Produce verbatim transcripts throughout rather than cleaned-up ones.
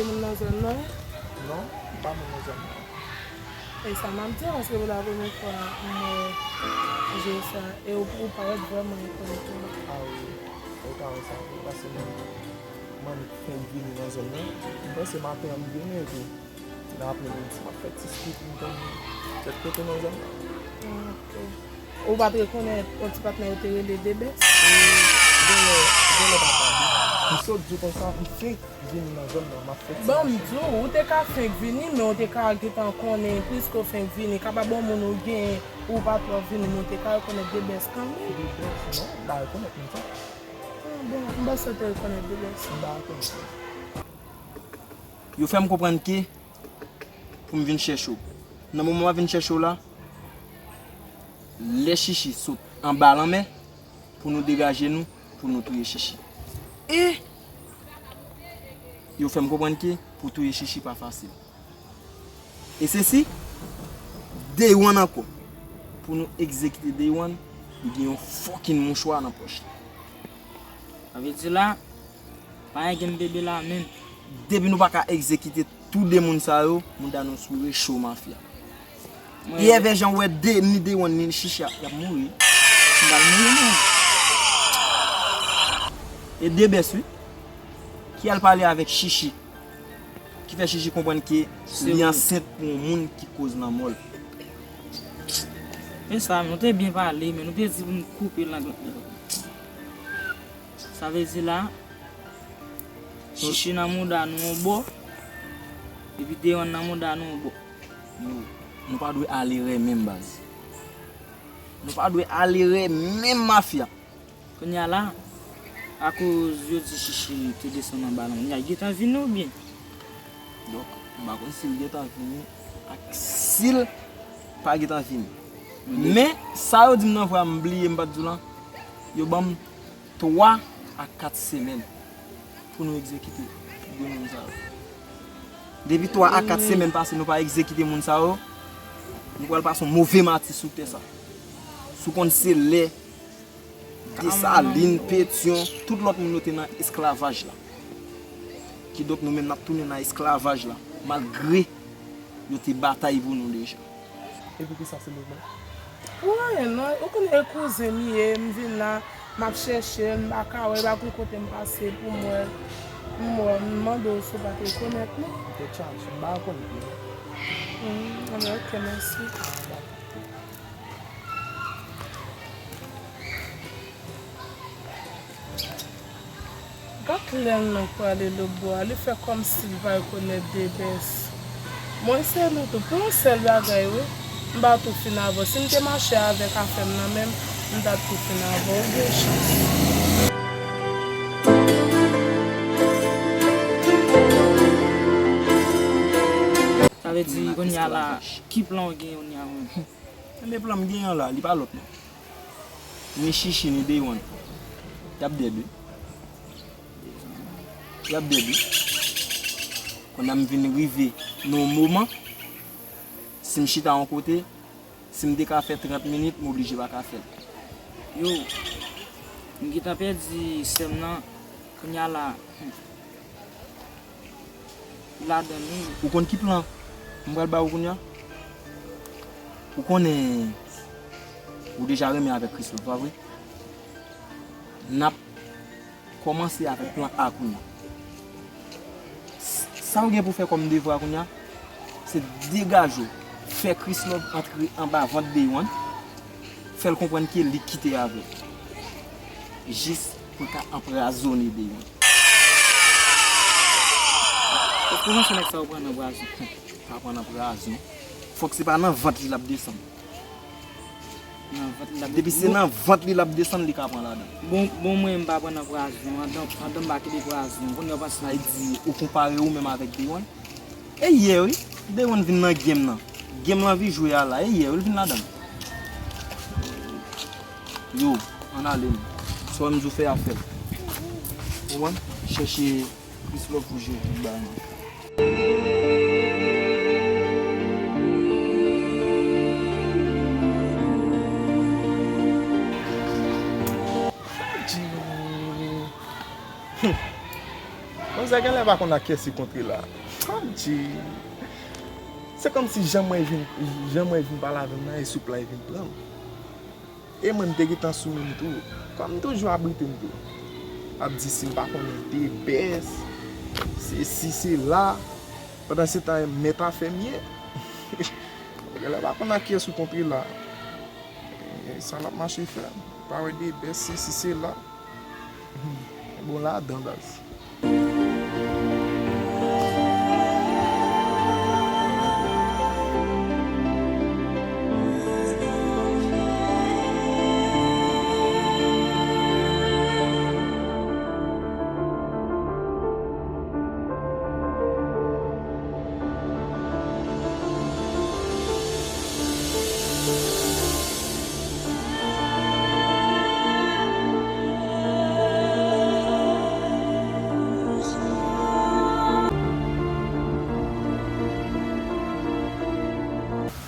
Moun nan zòn nan, wi. Non, m pa moun nan zòn nan. E sa m ap di, paske pou la premye fwa m wè je sa, e ou, ou parèt vrèman rekonèt ou. A wi, ou ka wè sa vre, paske m, m annik fenk vini nan zòn nan. M panse maten an m vini epi nan apremidi m ap fè ti skip, m konn kèk kote nan zòn nan. Ah, ok. Ou pa t rekonèt yon ti patnè yo te rele Debès? Genlè, genlè pa tande. M sot di w konsa, m fenk vini nan zòn nan, m ap fè ti mache. Bon, m di w, ou te ka fenk vini, men ou te ka gentan konnen, piske w fenk vini, kapab yon moun ou genyen, ou pa twò vini, men ou te ka rekonèt Debès kanmenm. Debès, non, m pa rekonèt moun sa. Ah, bon, m panse w te rekonèt Debès. M pa rekonèt li. Yo fè m konprann ke pou m vin chèche w. Nan moman m ap vin chèche w la, lè Chichi sot anba lanmè, pou nou degaje nou, pou nou touye Chichi. E yo fè m konprann ke pou touye Chichi pa fasil. E sesi, Day One ankò. Pou nou egzekite Day One, li gen yon fucking mouchwa nan pòch li. Sa vle di la, pa gen bebe la menm. Depi nou pa ka egzekite tou de moun sa yo, mouda nou sou recho mafya. Mwen, e Evè Jan wè de, ni Day One, ni Chichi, y ap mouri. M pral mouri, mwen. E Debès, wi. Ki al pale avèk Chichi. Ki fè Chichi konprann ke li ansent pou yon moun ki koz lanmò l. E sa, nou te byen pale, men nou te di pou n koupe lang. Sa vle di la, Chichi nan mouda nou yon bò, epi Day One nan mouda nou yon bò. Nou, nou pa dwe ale rè menm baz. Nou pa dwe ale rè menm mafya. Kounye a la, akoz yo di Chichi te desann anba lanmè, kounye a li gentan vini oubyen? Donk, m pa konn si l gentan vini ak si l pa gentan vini. Men, sa yo di m nan vwa, m bliye, m pa t di w lan, yo ban m twa a kat semèn pou nou egzekite de moun sa yo. Depi twa a kat semèn pase, nou pa egzekite moun sa yo, nou pral pase yon move mati sou tè sa. Si w konn se lè Desalin, Petyon, tout lòt moun yo te nan esklavaj la. Kidonk nou menm n ap tounen nan esklavaj la, malgre yo te batay pou nou deja. E poukisa silvouplè? Pou anyen non, ou konn e kouzen m ye, m vin la, m ap chèche l, m pa ka wè l, m pa konn kote m pase pou m wè l. M wè, m mande w si w pa t rekonèt li. M te tchache, m pa rekonèt li non. Hmm, anben, ok, mèsi. Gad lè l nan prale lòtbò a, li fè kòmsi l pa rekonèt Debès. Mwen se nou tou, pou yon sèl bagay wi, m pa tou fin avè w. Si m te mache avèk afè m nan men m, m t ap tou fin avè w. Ou gen chans. Sa vle di, kounye a la, ki plan w gen kounye a menm? Ebyen plan m gen an la, li pa lòt non. Ni Chichi, ni Day One. Y ap dèd wi. Y ap dèd wi. Kounye a m vin rive nan yon moman, si m chita yon kote, si m te ka fè trant minit, m oblije pa ka fè l. Yo, m gentan pèdi sè m nan, kounye a la, hmm. Ladan nou. Ou konn ki plan m pral ba ou kounye a? Ou konnen ou deja renmen avèk Chrislove, pa vre? N ap kòmanse avèk plan A kounye a. S-, sa ou gen pou fè kòm devwa kounye a, se degaje w, fè Chrislove antre anba vant Day One, fè l konprann ke li kite avè w. Jis pou l ka anprazone Day One. Kòman se nèg sa yo pran nan prazon? Pa pran nan prazon. Fòk se pa nan vant li l ap desann. Nan vant li l ap desann. Depi se nan vant li l ap desann, li ka pran ladan. Bon, bon, mwen, m pa pran nan prazon. Andan, andan m pa kite prazon. Kounye a w panse. Sa vle di, ou konpare ou menm avèk Day One? E yè wi, Day One vin nan game nan. Game l anvi jwe a la, e yè wi, l vin ladan. Yo, ann ale nou. Sa w wè m di w fè a, fè l. Ou konprann? Chèche Chrislove pou jere tout bagay. Hum. Mwen Manzè genlè pa konn ak kiyès li kontre la. Adje. Se kòmsi jan mwen vin, jan mwen vin pale avè l nan, e soup la e vin pran m. E mwen, m te gentan sou menm tou. Kòm m toujou abrite m tou. Ap di si m pa konnen debès, se si, se la. Pandan se tan, mèt afè m ye. Genlè pa konn ak kiyès ou kontre la. E sa l ap mache fè. Pa wè debès, se si, se la. Bon, ladan, baz.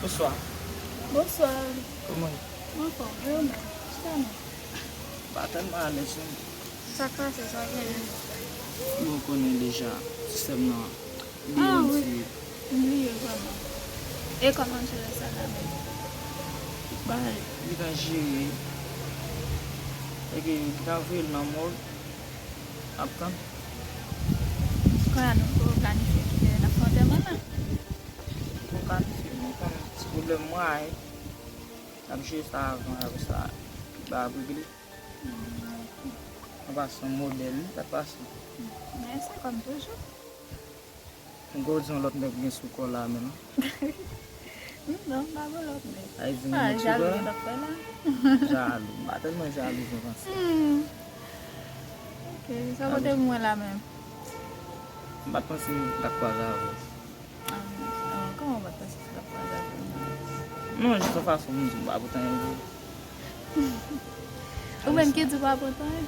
Bonswa. Bonswa. Kòman? Mwen anfòm. E ou menm? Chita non. Pa tèlman alèz non. Sa k pase? Sa genyen? Bon, ou konnen deja, sistèm nan. Li Ah, wi. Di. M bliye vrèman. E kòman m jere sa la menm? Bagay li ka jere. Èske yo ta voye l nan mòg? Ap tann. Kounye a nou poko planifye kilè n ap fè antèman nan. Poko planifye, men konnen ti pwoblèm mwen a ye. N ap jere sa avan, apre sa, ba ap regle. An pasan modèl, wi, sa k pase. Mèsi, kòm toujou. M kwè w di yon lòt nèg gen sou kò la menm. Non, m pa gen lòt nèg. Ay, di m Ah, gen lòt sou kò jalou la? Gen lòt fè la. Jalou. M pa tèlman jalou jan w panse. Hmm. Ok, sa kote mwen la menm? M pa t panse m t ap kwaze avè w. Ah, ah, kòman w pa t panse m t ap kwaze avè w? Non, jis yon fason m di w m pa pote anyen pou ou. Ou menm ki di w pa pote anyen?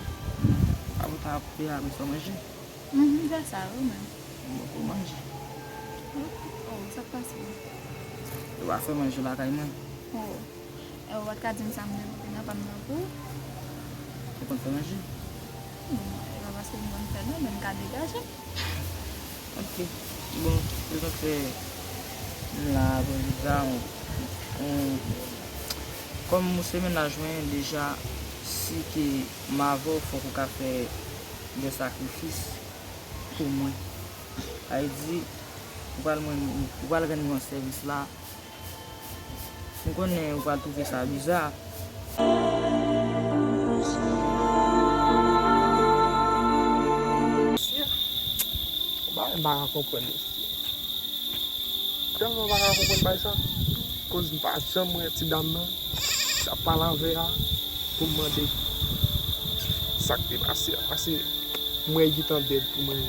Pa pote anyen pou peye apre sa w manje. Mhm, se sa, ou menm. Mwen poko manje. Oh, sa k pase? Yo pa fè manje lakay mwen. Oh. E ou pa t ka di m sa m te pote nan pa m nan pou ou? Ou konn fè manje? Bon, e pa paske m konn fè non, men m ka degaje m. Ok. Bon, se sa k fè m la, bon, jodi a, on, on, kòm ou se mennaj mwen, deja, si ke m avè w, fòk ou ka fè de sakrifis pou mwen. Sa vle di, ou pral mwen, ou pral rann mwen sèvis la. M konnen ou pral twouve sa biza. Mesye, yon bagay m pa ka konprann, mesye. Tèlman m pa ka konprann bagay sa. Koz m pa janm wè ti dam nan. T ap pale avè a pou m mande sa k te pase a. Pase m wè l gentan dèd pou mwen.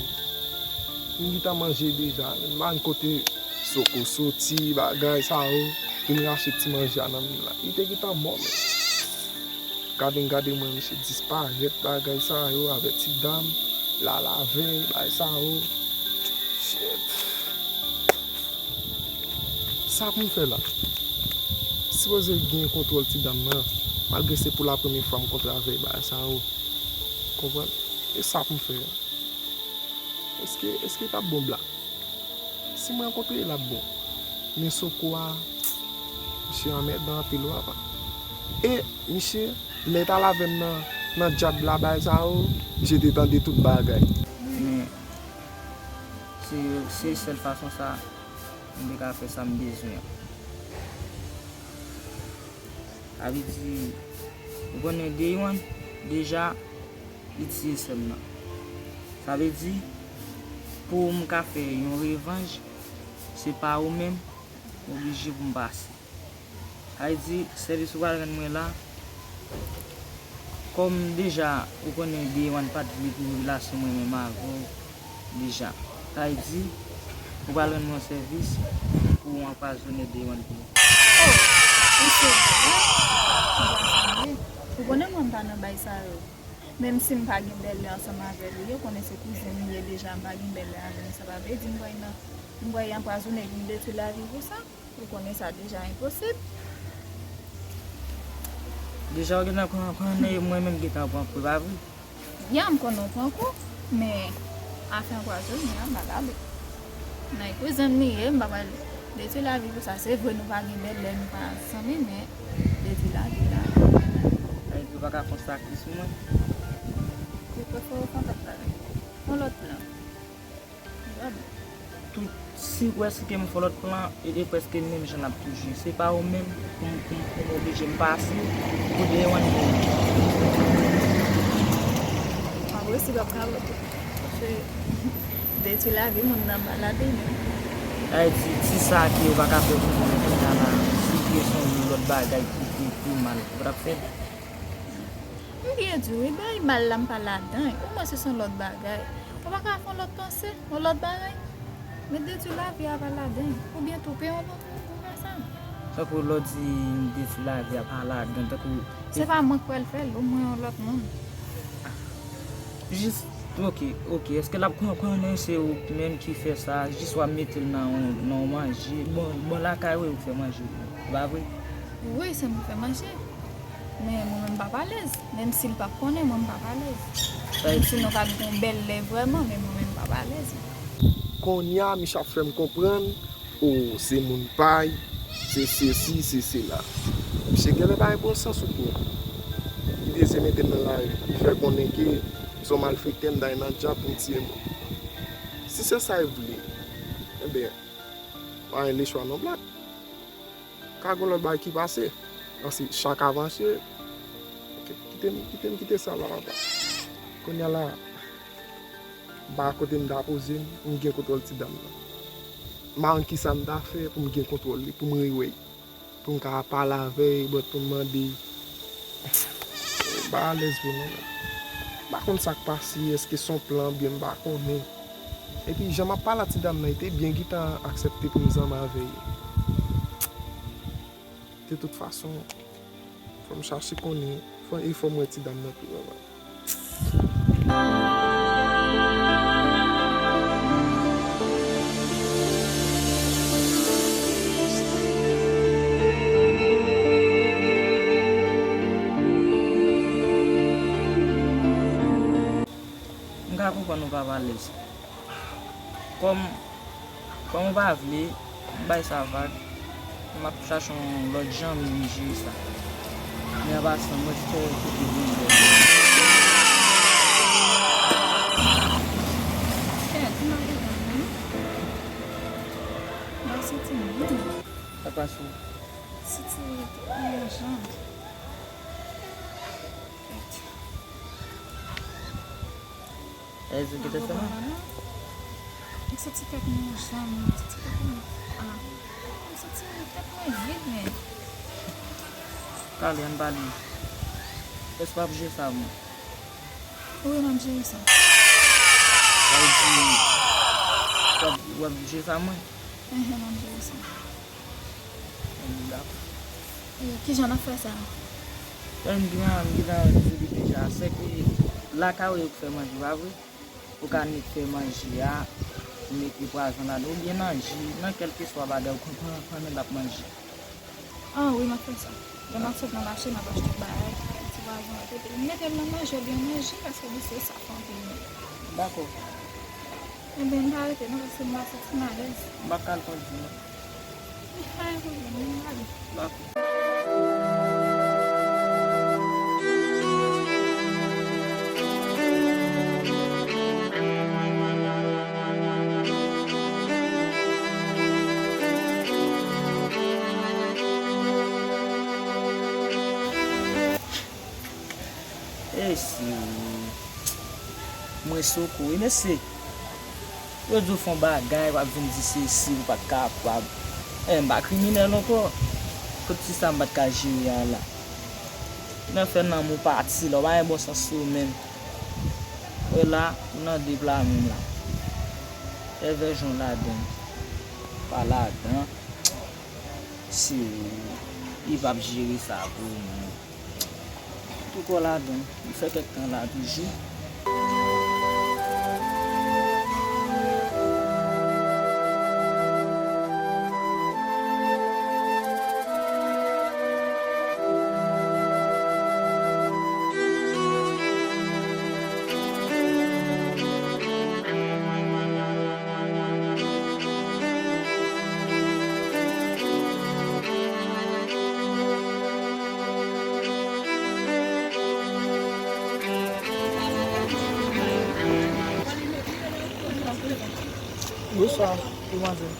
M gentan manje deja. M pa konn kote Soko soti, bagay sa yo. Vin rache ti manje a nan men l la. Li te gentan mò, men. Gade m gade mwen, misye disparèt, bagay sa yo, avè ti dam, l al avè l, bagay sa yo. Shit. Sa pou m fè la? Sipoze gen kontwòl ti dam nan, malgre se pou la premye fwa m kontre avè bagay sa yo. Konprann? E sa pou m fè? Èske, èske l t ap bon blag? Si m rankontre l, l ap bon. Men Soko a, misye anmèdan anpil wi apa. E misye, lè l t al avè m nan, nan djab la, bagay sa yo, misye te tande tout bagay. Men, se, se sèl fason sa, m te ka fè sa m bezwen an. Sa vle di, ou konnen Day One, deja, li tiye sè m nan. Sa vle di, pou m ka fè yon revanj, se pa ou menm, oblije pou m pase. Sa vle di, sèvis ou pral rann mwen la, kòm deja ou konnen Day One pa t vle pou relasyon mwen menm avè w deja. Sa vle di, ou pral rann mwen sèvis pou w anpwazonnen Day One pou mwen. Oh, ou serye? Anpwazonnen? Ou konnen mwen m pa nan bay sa yo. Menm si m pa gen bèlè ansanm avè l, ou konnen se kouzen m ye deja, m pa gen bèlè avè l, men sa pa vle di m pral nan, m pral anpwazonnen vin detwi lavi pou sa. Ou konnen sa deja enposib. Deja ou gentan pran, pran, e mwen menm gentan pran kou, e pa vre? Ya, m konnen w pran kou, men Afè anpwazonnen an, m pa ka bwè. Nan kouzen m li ye, m pa pral detwi lavi pou sa. Se vre, nou pa gen bèlè, nou pa zanmi, men detwi lavi la. Sa vle di ou pa ka fè yon sakri sou mwen? Ou prefere w fè yon lòt bagay. Yon lòt plan. Li pa bon. Tout, si ou wè si ke m fè yon lòt plan, e, e prèske menm jan n ap toujou. Se pa ou menm pou m, pou m, pou m oblije m pase pou dèyè w ann menm. Apre si w ap ka vote. Paske detwi lavi moun nan malad, wi. Sa vle di, ti sa ke ou pa ka fè pou moun kounye a la, si ke se yon lòt bagay ki, ki, ki mal, ou pa t ap fè l? M byen di w, wi, bay mal la m pa ladan l. Omwen se yon lòt bagay. Ou pa ka fè yon lòt panse, yon lòt bagay? Men detwi lavi a pa ladan l. Oubyen tou, peye yon lòt moun pou fè sa. Tankou lè w di m detwi lavi a pa ladan l, tankou Se pa mwen k pral fè l, omwen yon lòt moun. Jis, ok, ok. Èske l ap konprann se ou menm ki fè sa? Jis w ap mete l nan yon, nan yon manje. Bon, bon lakay ou, ou fè manje. Se pa vre? Wi, se mwen k fè manje. Men mwen menm m p ap alèz. Menm si l p ap konnen, mwen m p ap alèz. Menm si nou ka gen yon bèlè vrèman, men mwen menm m p ap alèz. Kounye a, misye ap fè m konprann, o, se moun pa y, se sesi, se sela. Misye genlè pa gen bon sans ou tou. Li dezye mete m nan lari. Li fè konnen ke se yon malfektè m ta ye nan dyab pou m tiye moun. Si se sa l vle, enben, pa gen lechwa non, Black. Ka gen lòt bagay ki pase. Paske chak avanse, ok, kite m, kite m kite sa la, papa. Kounye a la, m pa kote m ta poze m, m gen kontwòl ti dam nan. M pa konn kisa m ta fè pou m gen kontwòl li, pou m rewè l, pou m ka pale avè l, but pou m mande l. M pa alèz vre non. M pa konn sa k pase, èske se yon plan oubyen m pa konnen. Epi jan m ap pale a ti dam nan, li te byen gentan aksepte pou m zanmi avè l. De tout fason, fò m chache konnen, fò, e fò m wè ti dam nan tou, papa. M ka konprann ou pa pale sa. Kòm, kòm ou pa vle bay sa vag, m ap chache yon lòt jan m jere sa. Men an pasan, mwen fè kote vin bò. Kèt, m ap devan wi. M ap santi m byen. Sa pase w? Santi m yon jan. Kèt. Èske te fè mal? M santi tèt mwen yon jan, m santi tèt mwen, ah, m santi tèt mwen vid, men. Pale, ann pale. Èske w ap jere sa mwen? Wi, m ap jere sa. Sa vle di, w ap, w ap jere sa mwen? Enhen, m ap jere sa. Dakò. E, kijan n ap fè sa? Lè m gen, m gentan di li deja, sèke lakay ou ye pou fè manje, pa vre? Ou ka nèk fè manje a, mete pwazon ladan, oubyen nan ji, nan kèlkeswa bagay ou konn, konn, konnen l ap manje. Ah wi, m ap fè sa. Lè m ap sot nan mache, m ap achte bagay, ti pwazon, epi m mete l nan manje, oubyen nan ji, paske li se sa k fè anpil byen. Dakò. Enben, m pa rete non, paske m pa santi m alèz. M pa ka al kondui non. Pa gen pwoblèm, m ale. Dakò. Esi, mwen sou kou wi, mesye. Yo di w fè yon bagay, w ap vin di se si ou pa t kapab. Eh, m pa kriminèl ankò. Kot ti sa m pa t ka jere a la. Nan fè nanm ou pati la, ou pa gen bon sans sou ou menm. E la, ou nan de pla menm la. Fè vèjon ladan. Pa ladan. Si ou, li p ap jere sa pou ou menm. Tou kò ladan, li fè kèk tan la toujou. Sa, demwazèl.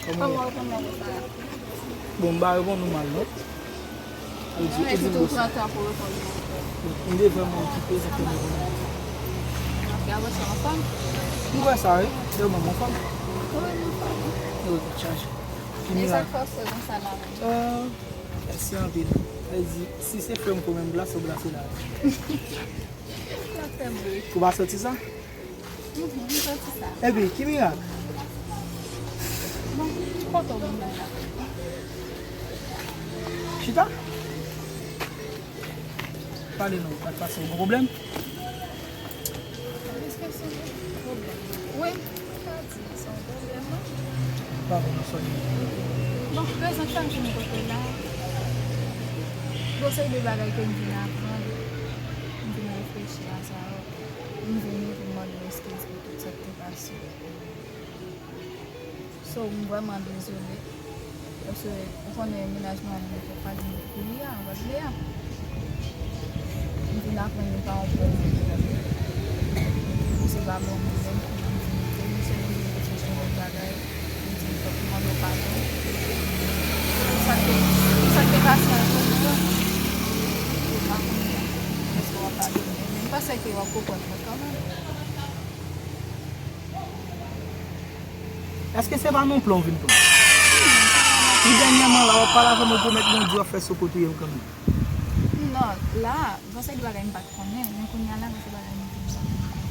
Kòman w ye? Bon, m pa reponn ou mal, non. Ou di, ou di m tou pran tan pou reponn mwen. M te vrèman okipe, sa fè m reponn ou. Ok, apre sa, anfòm? M kwè sa, wi. Tèlman m anfòm. Wi, m anfòm. Yo, tèt chaje. Ki mirak. E sa k fè w sou konsa la menm? Euh, mèsi anpil. Sa vle di, si se fè m pou menm glas, ou glase la. Sa fè m ri. Ou pa santi sa? Mhm, m santi sa. Epi, ki mirak? Bon, ki kote w vin la? Chita? Pale non, pa t pase yon pwoblèm? Èske se yon pwoblèm? Wi, m ka di se yon pwoblèm, non? Pa vrèman sonje. Bon, rezon k fè m vin kote w la, gon seri de bagay ke m vin aprann, m vin reflechi a sa yo. M vini pou m mande w eskiz pou tout sa k te pase. So, m vrèman dezole. Paske, ou konnen, mennaj mwen an, li fè pale m pou li a, anba ble a. M vin aprann li pa yon bon moun. Se pa bon moun menm, m vin demisyonnen, m vin reflechi yon lòt bagay. M di, fòk m mande w padon. Sa k te, sa k te pase a, jodi a, m pa konnen. Èske w ap padone m? M panse ke w ap konprann mwen kanmenm. Èske se pa nan plan w vin pran? Pi dènyèman la, w ap pale avè m, ou pwomèt Bondye w ap fè Soko touye m kanmenm. Non, la, gon seri de bagay m pa t konnen, men kounye a la, gon seri bagay m vin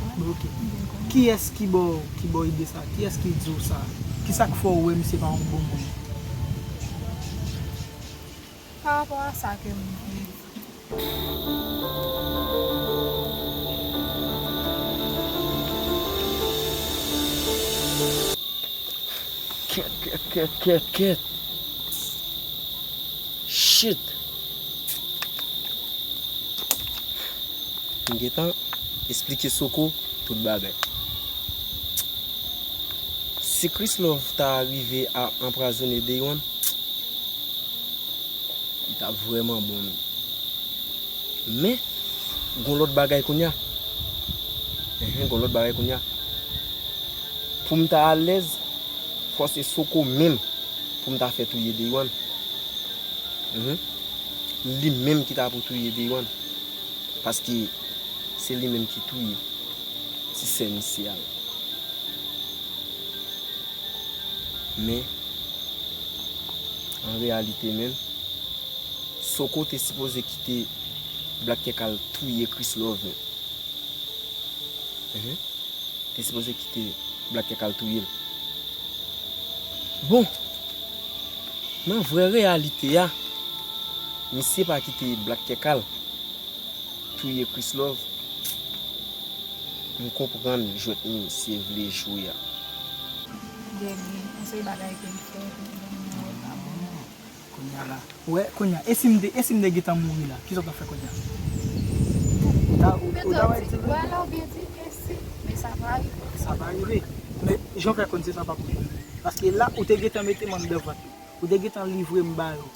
konprann. Ok. M vin konnen. Kiyès ki ba w, ki ba w ide sa? Kiyès ki di w sa? Kisa k fè w wè misye pa yon bon moun? Pa rapò a sa ke m viv. Kèt, kèt, kèt, kèt, kèt. Shit. M gentan esplike Soko tout bagay. Si Chrislove ta rive a anpwazonnen Day One, li t ap vrèman bon wi. Men, gon lòt bagay kounye a. Enhen, gon lòt bagay kounye a. Pou m ta alèz, fò se Soko menm pou m ta fè touye Day One. Enhen. Li menm ki ta pou touye Day One. Paske se li menm ki touye ti sè misye a. Men, an reyalite menm, Soko te sipoze kite Black Kèk al touye Chrislove menm. Enhen. Te sipoze kite Black Kèk al touye l. Bon, nan vrè reyalite a, misye pa kite Black Kèk al touye Chrislove. M konprann jwèt misye vle jwe a. Dènye, yon seri bagay ke l fè, pou mwen, mwen pa bon. Kounye a la. Wè, kounye a. E si m te, e si m te gentan mouri la? Kisa w t ap fè kounye a? Ou ta, ou, ou ta wè di, wè, la ou byen di, e si? Men sa pa rive. Sa pa rive. Men, jan w fè konn se sa pa posib. Paske la, ou te gentan mete m anndan vant yo. Ou te gentan livre m ba yo.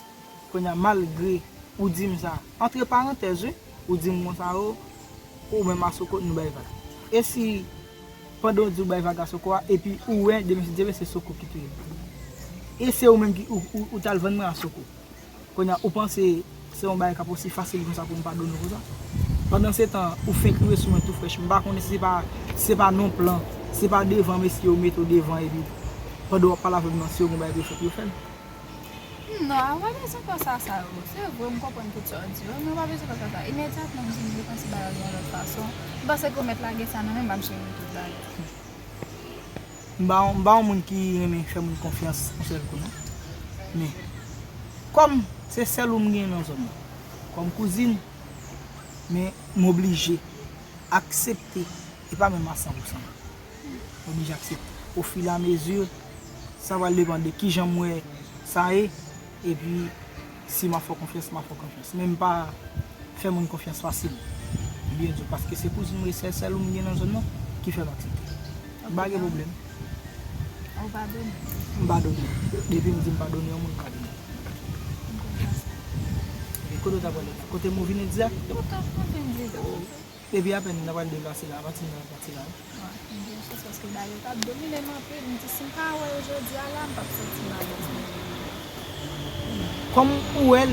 Kounye a, malgre ou di m sa, antre parantèz, wi, ou di m konsa, o, ou menm a Soko, nou bay vag. E si, pandan w di w bay vag a Soko a, epi ou wè, demen si Dye vle, se Soko ki touye l? E se ou menm ki, ou, ou, ou t al vann mwen a Soko. Kounye a, ou panse se yon bagay k ap osi fasil konsa pou m padone w konsa? Pandansetan, ou fenk rive sou mwen tou frèch. M pa konnen si se pa, si se pa nan plan, si se pa devan mesye yo mete w devan, epi pandan w ap pale avè m nan, si yo gen bagay pou yo fè, pou yo fè l. Non, ou pa bezwen panse a sa yo. Se vre, m konprann tout sa w di yo, men ou pa bezwen panse a sa. Imedyatman, m vin repanse bagay yo yon lòt fason. M panse ke w mèt lage sa nan men m, m ap jere tout bagay. M pa, m pa yon moun ki renmen fè moun konfyans yon sèl kou, non. Men, kòm se sèl ou m gen nan zòn nan, kòm kouzin, men m oblije aksepte, e pa menm a san pou san. M oblije aksepte. Ofilamezi, sa pral depann de kijan m wè sa ye, epi si m ap fè w konfyans, m ap fè w konfyans. Men m pa fè moun konfyans fasil. M byen di w, paske se kouzin mwen, sèl, sèl ou m gen nan zòn nan, ki fè m aksepte. M pa gen pwoblèm. Ou padone? M padone. Depi m di m padone yon moun, m padone. M konprann sa. E kote w ta prale la? Kote m ou vin egzak? Kote m vin egzak? Depi apèn nan pral deplase la, pati nan pati la. Wi, m gen chans paske bagay yo t ap domine m anpil. M di si m pa wè yo jodi a la, m p ap santi m alèz menm. Kòm ou wè l,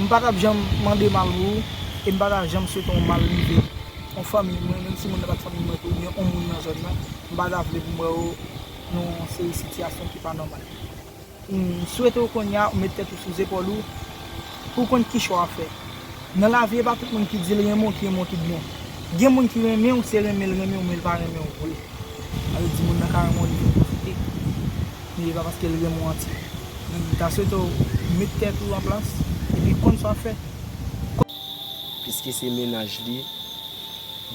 m pa t ap janm mande mal pou ou, e m pa t ap janm swete yon mal rive yon fanmi mwen, menm si moun nan pa t fanmi mwen tou, oubyen yon moun nan zòn nan, m pa ta vle pou m wè w nan yon seri sitiyasyon ki pa nòmal. M swete w kounye a, ou met tèt ou sou zepòl ou, pou w konn ki chwa w ap fè. Nan lavi, e pa tout moun ki di l renmen w, ki renmen w tout bon. Gen moun ki renmen w, se renmen l renmen w, men l pa renmen w vre. Sa vle di moun nan ka renmen w, li vin pwofite. Men e pa paske l renmen w antye. Donk, m ta swete w met tèt ou an plas, epi konn sa w ap fè. Piske se mennaj li,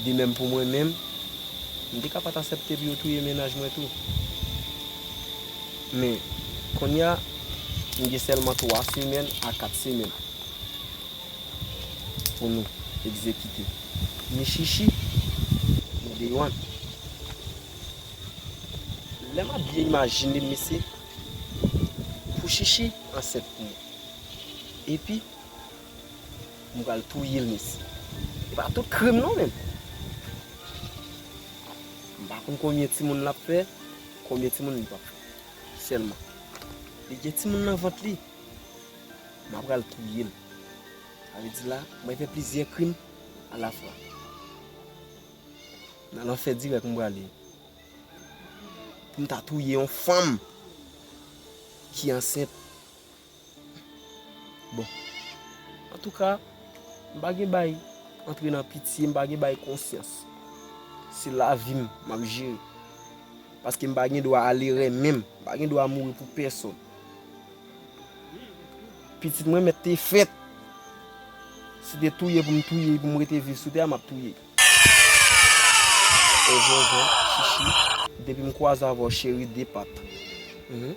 de menm pou mwen menm, m te ka pa t aksepte pou yo touye mennaj mwen tou. Men, kounye a, m gen sèlman twa semèn a kat semèn pou nou egzekite. Ni Chichi, ni Day One. Lè m ap byen imajine m, mesye, pou Chichi ansent pou mwen. Epi, m pral touye l, mesye. E pa tout krim non, menm. M pa konn konbyen timoun l ap fè, konbyen timoun li p ap fè. Sèlman, li gen timoun nan vant li. M ap pral touye l. Sa vle di la, mwen fè plizyè krim alafwa. Nan lanfè dirèk m prale. Pou m ta touye yon fanm ki ansent. Bon. Antouka, m pa gen bay antre nan pitye, m pa gen bay konsyans. Se lavi m, m ap jere. Paske m pa gen dwa ale renmen m, m pa gen dwa mouri pou pèsonn. Pitit mwen mèt te fèt. Si te touye pou m touye, pou m rete viv sou tè a, m ap touye. Ozon, ozon, Chichi, depi m kwaze avè w, cheri, de pat. Mhm.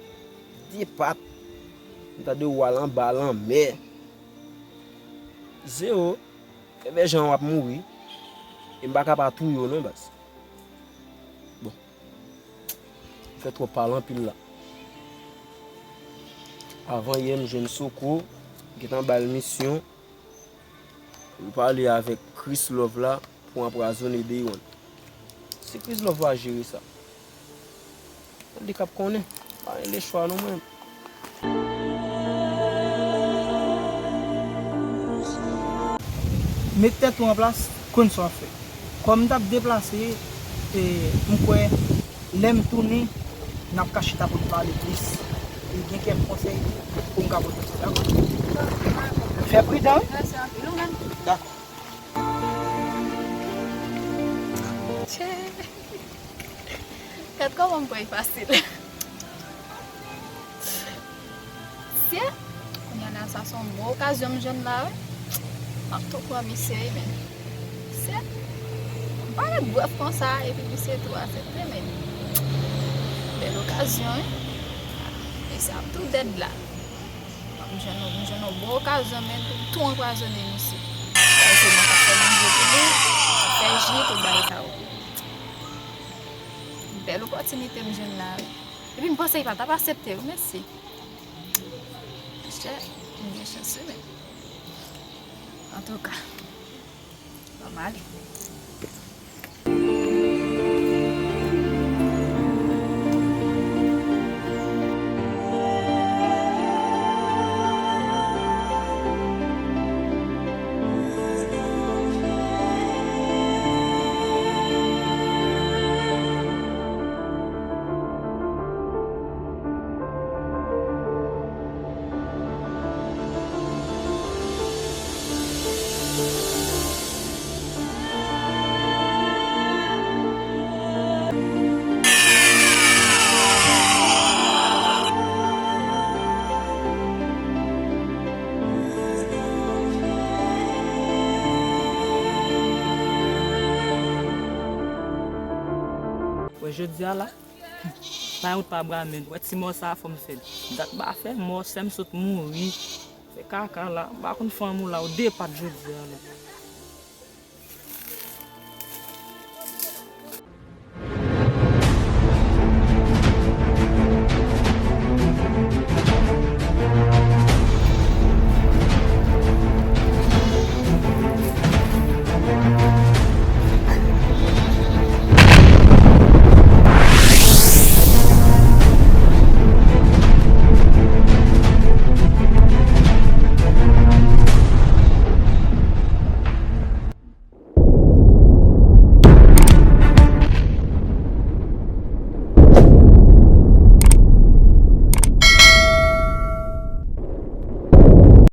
De pat. M tande w al anba lanmè. Zewo. Ebyen, jan w ap mouri. E m pa ka pa touye w non, baz. Bon. M fè twòp pale anpil la. Avan yè, m jwenn Soko, m gentan ba l misyon pou l pale avèk Chris Love la pou anpwazonnen Day One. Se Chris Love va jere sa. Li k ap konnen. Pa gen lechwa non, mwen. Met tèt ou an plas, konn sa w ap fè. Kòm m t ap deplase, e, m kwè lè m tounen, n ap ka chita pou n pale plis. E gen kèk konsèy tou pou m ka pote. Dakò? Fè pridan, wi. Mèsi anpil, ou menm tou. Dakò. Tchè. Gad kòman m pran l fasil. Sye, kounye a la, sa se yon bon okazyon m jwenn la, wi. M ap tou pran misye, wi, men. Sye, m pa ret bwèf konsa, epi misye tou aksepte, men. Bèl okazyon, wi. Misye ap tou dèd la. M jwenn, m jwenn yon bon okazyon, men, pou m tou anpwazonnen misye. Sa se mwen k ap fè manje pou li, fè ji, tout bagay sa yo. Bèl opòtinite m jwenn la, wi. Epi m panse li pa t ap aksepte, wi, mèsi. Monchè, m gen chans, wi, men. Antouka, ban m ale. Wè jodi a la, pa yon pa bra men, wè ti mò sa a fò m fè l. Dat pa fè, mò sè m sot mouri. Fè kaka la, m pa konn fanm ou la, ou de pat jodi a la.